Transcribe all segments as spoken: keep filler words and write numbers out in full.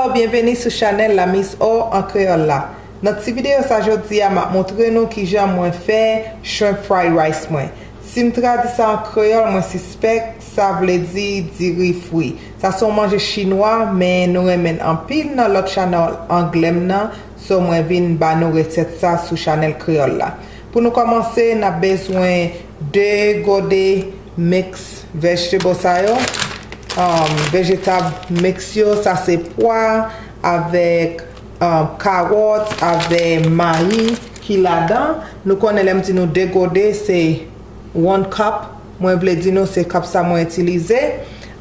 Byenveni sou chanèl La Miss O an kreyòl la. Nan ti videyo sa jodi a, m ap montre nou kijan mwen fè shrimp fried rice mwen. Si m tradui sa an kreyòl, mwen sispèk sa vle di diri fri. Sa se yon manje chinwa, men nou renmen l anpil nan lòt chanèl anglè m nan, so mwen vin ba nou resèt sa sou chanèl kreyòl la. Pou nou kòmanse, n ap bezwen de gode mix vegetable sa yo. Um, vejetab mix yo, sa se pwa avèk, um, kawòt, avèk mayi ki ladan. Nou konnen lè m di nou de gode, se one cup. Mwen vle di nou se cup sa mwen itilize.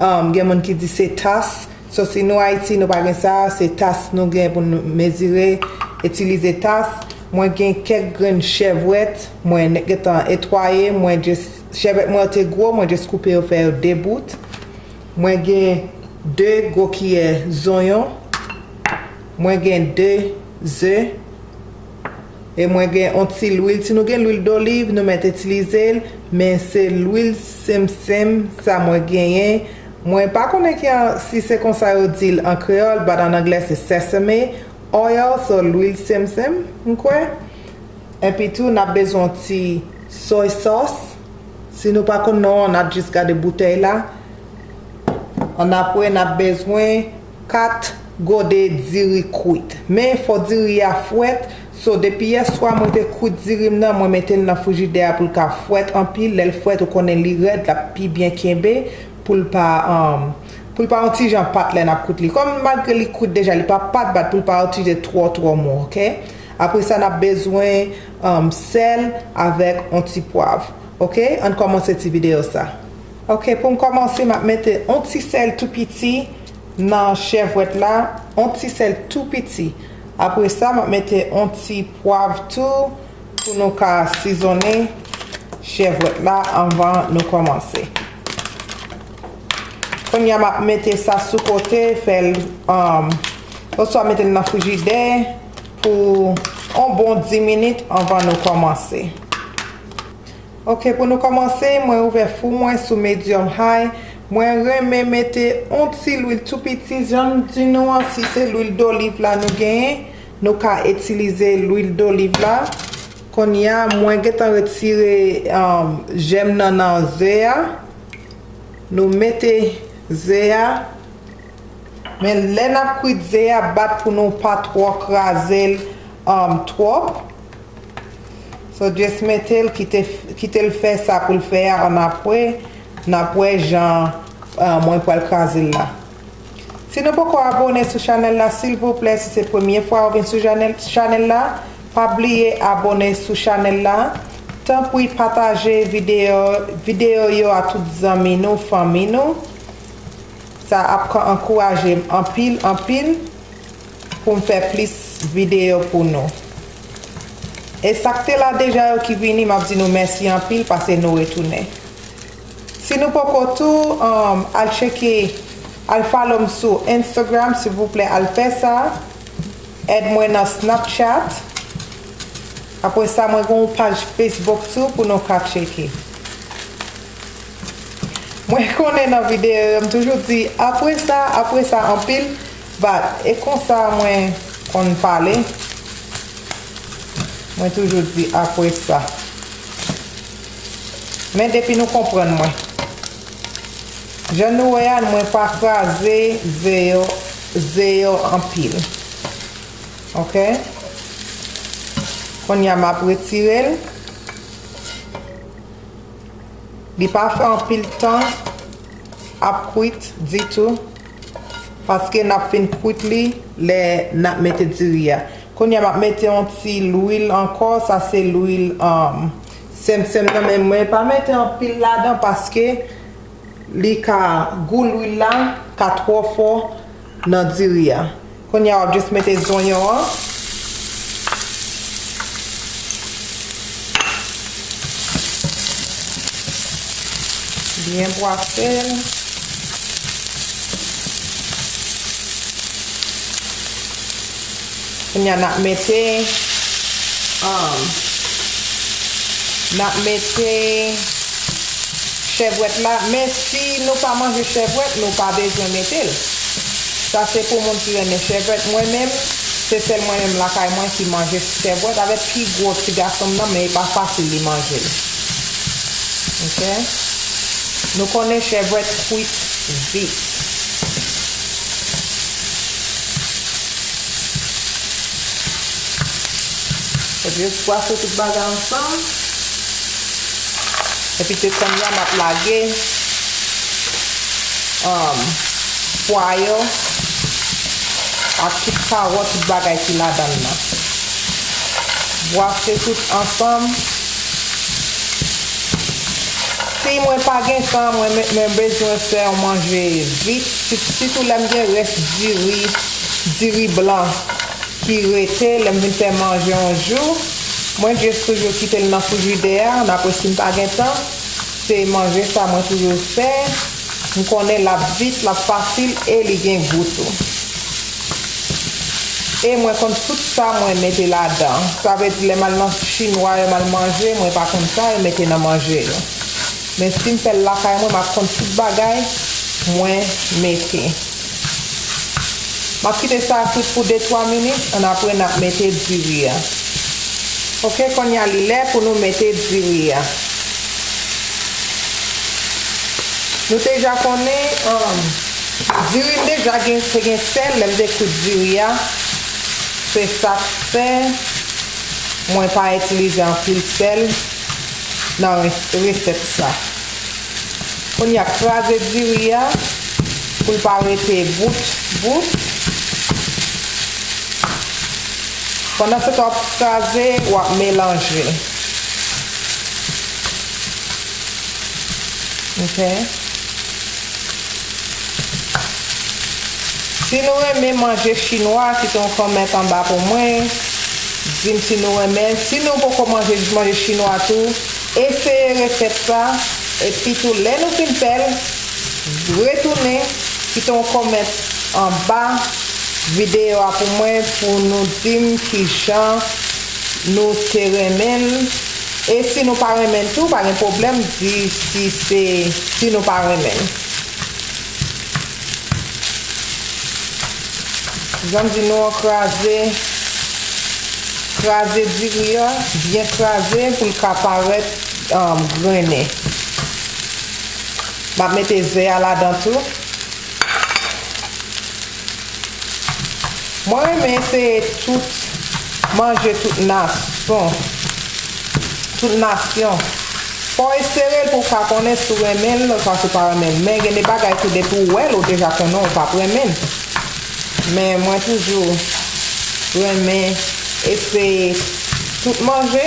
Um, gen moun ki di se tas. So, si nou Ayiti, nou pa gen sa, se tas nou gen pou nou mezire, itilize tas. Mwen gen kèk grenn chèvwèt, mwen gentan netwaye, mwen just, chèvwèt mwen yo te gwo, mwen just koupe yo fè yo de bout. Mwen gen de gwo kiyè zonyon. Mwen gen de ze. E mwen gen yon ti lwil. Si nou gen lwil doliv, nou mèt itilize l, men se lwil senmsenm sa mwen genyen. Mwen pa konnen ki an, si se konsa yo di l an kreyòl, but an anglè se sesame oil, so lwil senmsenm, m kwè. Epi tou, n ap bezwen yon ti soy sauce. Si nou pa konn non an, n ap jis gade boutèy la. Annapre, n ap bezwen kat gode diri kwit. Men, fò diri a fwèt. So, depi yèswa, mwen te kwit diri m nan, mwen mete l nan frijidè a pou l ka fwèt anpil. Lè l fwèt, ou konnen li rèd, l ap pi byen kenbe pou l pa, um, pou l pa yon ti jan pat lè n ap kwit li. Kòm malgre li kwit deja, li pa pat, but pou l pa yon ti jan twò, twò mou, oke? Apre sa, n ap bezwen, um, sèl avèk yon ti pwav. Oke, ann kòmanse ti videyo sa. Oke, pou m kòmanse, m ap mete yon ti sèl tou piti nan chèvwèt la, yon ti sèl tou piti. Apre sa, m ap mete yon ti pwav tou pou nou ka sizonnen chèvwèt la anvan nou kòmanse. Kounye a, m ap mete sa sou kote, fè l, um, oswa mete l nan frijidè pou yon bon dis minit anvan nou kòmanse. Oke, pou nou kòmanse, mwen ouvè fou mwen sou medium high. Mwen renmen mete yon ti lwil tou piti, jan m di nou an, si se lwil doliv la nou genyen, nou ka itilize lwil doliv la. Kounye a, mwen gentan retire, um, jèm nan nan ze a. Nou mete ze a. Men lè n ap kwit ze a, bat pou nou pa twò kraze l, um, twòp. So, just mete l, kite, kite l fè sa pou l fè a, annapre, n ap wè jan, uh, mwen pral kraze l la. Si nou poko abone sou chanèl la, silvouplè, si se premye fwa ou vin sou chanèl, chanèl la, pa bliye abone sou chanèl la. Tanpri pataje videyo, videyo yo a tout zanmi nou, fanmi nou. Sa ap ka ankouraje m anpil, anpil pou m fè plis videyo pou nou. E sa k te la deja yo ki vini, m ap di nou mèsi anpil paske nou retounen. Si nou poko tou, um, al tcheke, al follow m sou Instagram, silvouplè, al fè sa. Èd mwen nan Snapchat. Apre sa, mwen gen yon paj Facebook tou pou nou ka tcheke. Mwen konnen nan videyo yo, m toujou di, "Apre sa, apre sa," anpil, but e konsa mwen konn pale. Mwen toujou di, "Apre sa." Men depi nou konprann mwen. Jan nou wè a, mwen pa kraze ze yo, ze yo anpil. Oke? Kounye a, m ap retire l. Li pa fè anpil tan ap kwit ditou, paske n ap fin kwit li lè n ap mete diri a. Kounye a, m ap mete yon ti lwil ankò, sa se lwil, um, senmsenm nan, men mwen pa mete anpil ladan paske li ka, gou lwil la ka twò fò nan diri a. Kounye a, w ap jis mete zonyon an. Byen bwase l. Kounye a, n ap mete, um, n ap mete chèvwèt la. Men si nou pa manje chèvwèt, nou pa bezwen mete l. Sa se pou moun ki renmen chèvret. Mwen menm, se sèl mwen menm lakay mwen ki manje chèvret avèk pi gwo ti gason m nan, men e pa fasil li manje l. Ok? Nou konnen chèvret kwit vit. Fòk jis bwase tout bagay ansanm. Epi se kounye a m ap lage, um, pwa yo ak tout kawòt, tout bagay ki ladan l nan. Bwase tout ansanm. Si mwen pa gen tan, mwen, mwen bezwen fè yon manje vit, si- sitou lè m gen rès diri, diri blan ki rete, lè m vin fè manje yon jou, mwen jis toujou kite l nan frijidè a, ann apre si m pa gen tan, se manje sa mwen toujou fè. M konnen l ap vit, l ap fasil e li gen gou tou. E mwen konn tout sa mwen mete ladan. Sa vle di lè m al nan chinwa yo, m al manje, mwen pa konn sa yo mete nan manje yo. Men si m fè l lakay mwen, m ap konn tout bagay mwen mete. M ap kite sa frit pou de twa minit, ann apre n ap mete diri a. Ok, kounye a li lè pou nou mete diri a. Nou deja konnen, um, diri m deja gen, te gen sèl lè m te kwit diri a. Se sa k fè mwen pa itilize anpil sèl nan res- resèt sa. Kounye a, kraze diri a pou l pa rete bout bout. Pandan se tan w ap kraze, w ap melanje. Ok. Si nou renmen manje chinwa, kite yon kòmantè anba pou mwen. Di m si nou renmen. Si nou poko manje, manje chinwa tou, eseye resèt sa. Epi tou, lè nou fin fè l, retounen, kite yon kòmantè anba videyo a pou mwen, pou nou di m kijan nou te renmen l. E si nou pa renmen l tou, pa gen pwoblèm, di si se, si nou pa renmen l. Jan m di nou an, kraze, kraze diri a, byen kraze pou l ka parèt, um, grennen. M ap mete ze a ladan tou. Mwen renmen eseye tout, manje tout nason, tout nasyon. Fò w eseye l pou w ka konnen si w renmen l oswa si w pa renmen l. Men gen de bagay tou, depi w wè l, ou deja konnen w p ap renmen l. Men mwen toujou renmen eseye tout manje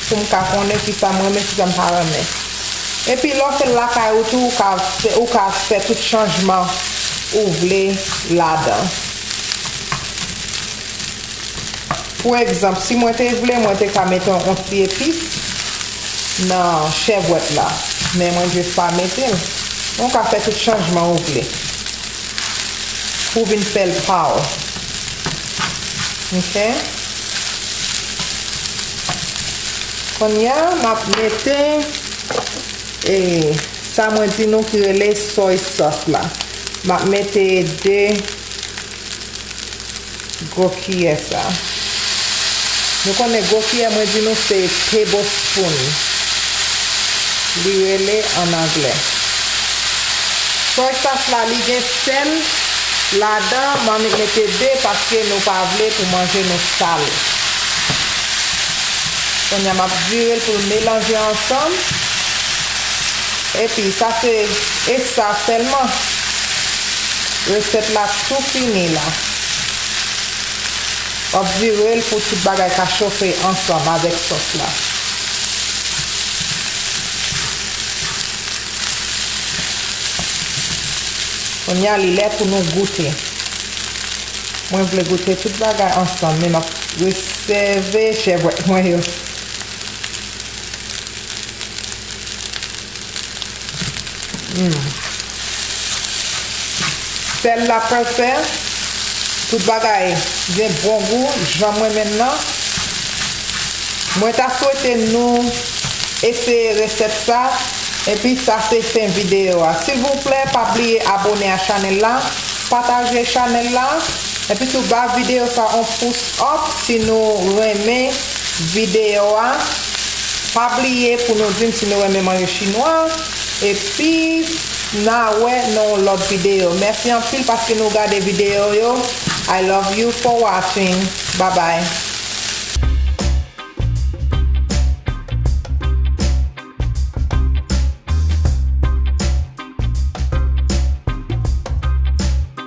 pou m ka konnen kisa m renmen, kisa m pa renmen. Epi lè w fè l lakay ou tou, ou ka fè, ou ka fè tout chanjman ou vle ladan. Pou egzanp, si mwen te vle, mwen te ka mete yon, yon ti epis nan chèvwèt la. Men mwen jis pa mete l. Ou ka fè tout chanjman ou vle pou vin fè l pa w. Ok? Kounye a, m ap mete, e, sa mwen di nou ki rele soy sauce la. M ap mete de gwo kiyè sa. Nou konnen gwo kiyè, mwen di nou se tablespoon. Li rele an anglè. Soy sauce la, li gen sèl ladan, m annik mete de paske nou pa vle pou manje nou sale. Kounye a, m ap vire l pou l melanje ansanm. Epi, sa se, e sa sèlman. Resèt la tou fini la. W ap vire l pou tout bagay ka chofe ansanm avèk sòs la. Kounye a, li lè pou nou goute. Mwen vle goute tout bagay ansanm, men m ap resève chèvwèt mwen yo. Hmm. Sèl la pèfè, tout bagay gen bon gou, jan mwen menm nan. Mwen ta swete nou eseye resèt sa, epi sa se fen videyo a. Silvouplè, pa bliye abone a chanèl la. pataje chanèl la, epi tou ba videyo sa yon pous up si nou renmen videyo a. Pa bliye pou nou di m si nou renmen manje chinwa. Epi n a wè nan yon lòt videyo. Mèsi anpil paske nou gade videyo yo. I love you for watching. Bye bye.